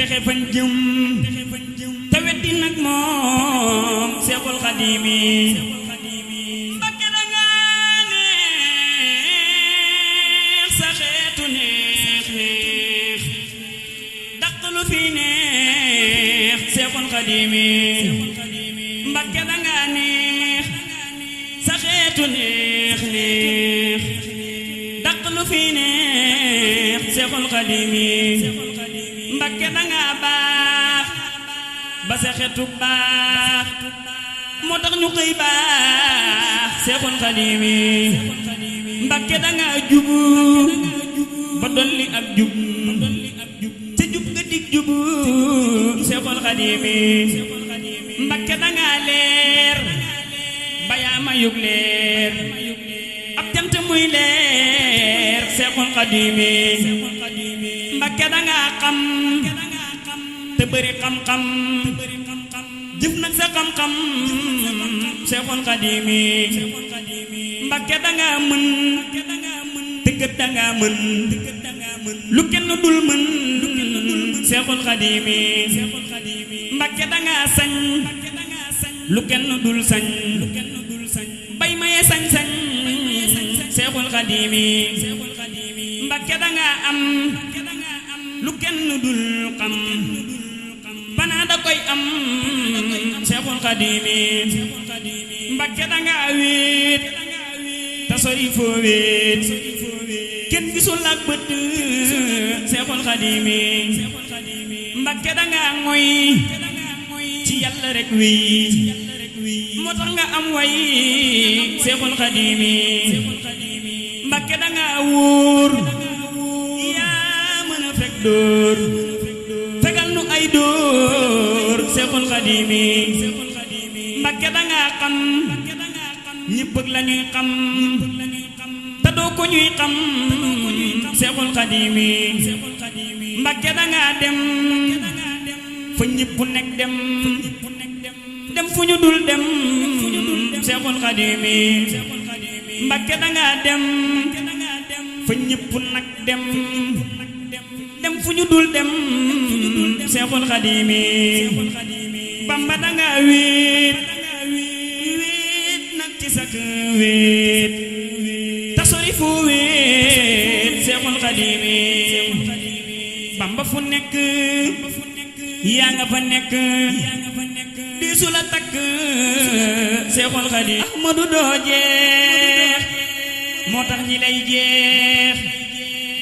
texe fañ jëm te weddi nag moom Seexul Xadiim Mbakke danga neex sa xeetu neex neex dàq lu fi neex Seexul Xadiim Mbakke danga neex sa xeetu neex neex dàq lu fi neex Seexul Xadiim Mbakke danga baax ba sa xeetu baax moo tax ñu koy baax Seexul Xadiim Mbakke danga jubu ba dolli ak jub ca jub nga dig jubu Seexul Xadiim Mbakke danga leer ba yaa ma yug leer ab jant muy leer Seexul Xadiim Mbakke danga xam te bëri xam-xam jëf nag sa xam-xam Seexul Xadiim Mbakke danga mën te gët danga mën lu kenn dul mën Seexul Xadiim Mbakke danga sañ lu kenn dul sañ bay maye sañ-sañ Seexul Xadiim Mbakke danga am lu kenn dul xam banaa da koy am Seexul Xadiim Mbakke danga wéet te sori foo wéet kenn gisul ak bët Seexul Xadiim Mbakke danga ngoy ci Yàlla rek wéy moo tax nga am way Seexul Xadiim Mbakke danga wóor yaa mën a fekk dóor fegal nu ay dóor Seexul Xadiim Mbakke danga xam ñépp ak la ñuy xam te doo ko ñuy xam Seexul Xadiim Mbakke danga dem fa ñépp nekk dem fu ñu dul dem Seexul Xadiim Mbakke danga dem fa ñépp nag dem fu ñu dul dem Seexul Xadiim Bamba danga wéet wéet nag ci sak wéet ta sori fu wéet Seexul Xadiim Bamba fu nekk yaa nga fa nekk diisu la takk Seexul Xadiim Ahmadu doo jeex moo tax ñi lay jeex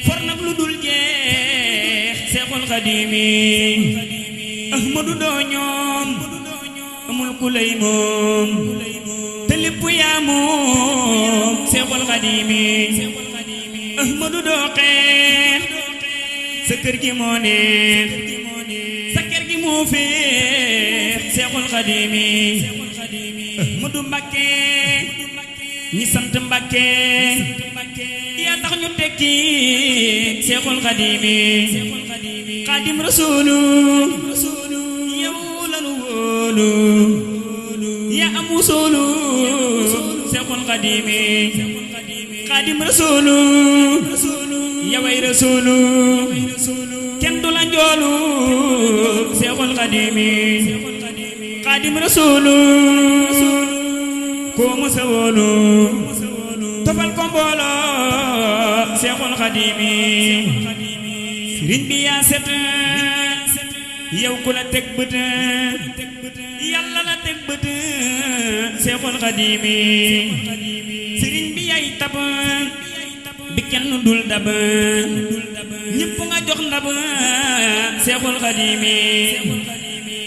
for nag lu dul jeex Seexul Xadiim Ahmadu doo ñoom amul ku lay moom te lépp yaa moom Seexul Xadiim Ahmadu doo xeex sa kër gi moo neex sa kër gi moo feex Seexul Xadiim Ahmadu Mbakke ñi sant Mbakke yaa tax ñu tekki Seexul Xadiim Xaadim Rasuulu yow lanu wóolu yaa am wusoolu Seexul Xadiim Xaadim Rasuulu yaway Rasuulu kenn du la njoolu Seexul Xadiim Xaadim Rasuulu koo mësa wóolu tofal ko mbooloo Seexul Xadiim sëriñ bi yaa set yow ku la teg bët Yàlla la teg bët Seexul Xadiim sëriñ bi yaay tab bi kenn dul dab ñépp nga jox ndab Seexul Xadiim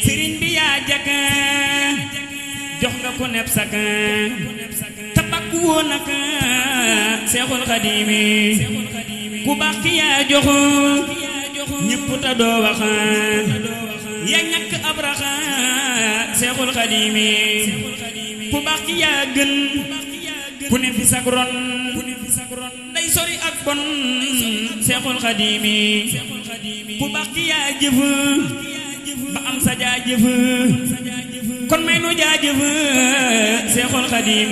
sëriñ bi yaa jak jox nga ko neb sak te bakku woon nag Seexul Xadiim ku baax ki yaa jox ñépp ta doo wax yaa ñàkk ab rax Seexul Xadiim ku baax ki yaa gën ku ne fi sag ron day sori ak bon Seexul Xadiim ku baax ki yaa jëf ba am sa jaajëf kon may nu jaajëf Seexul Xadiim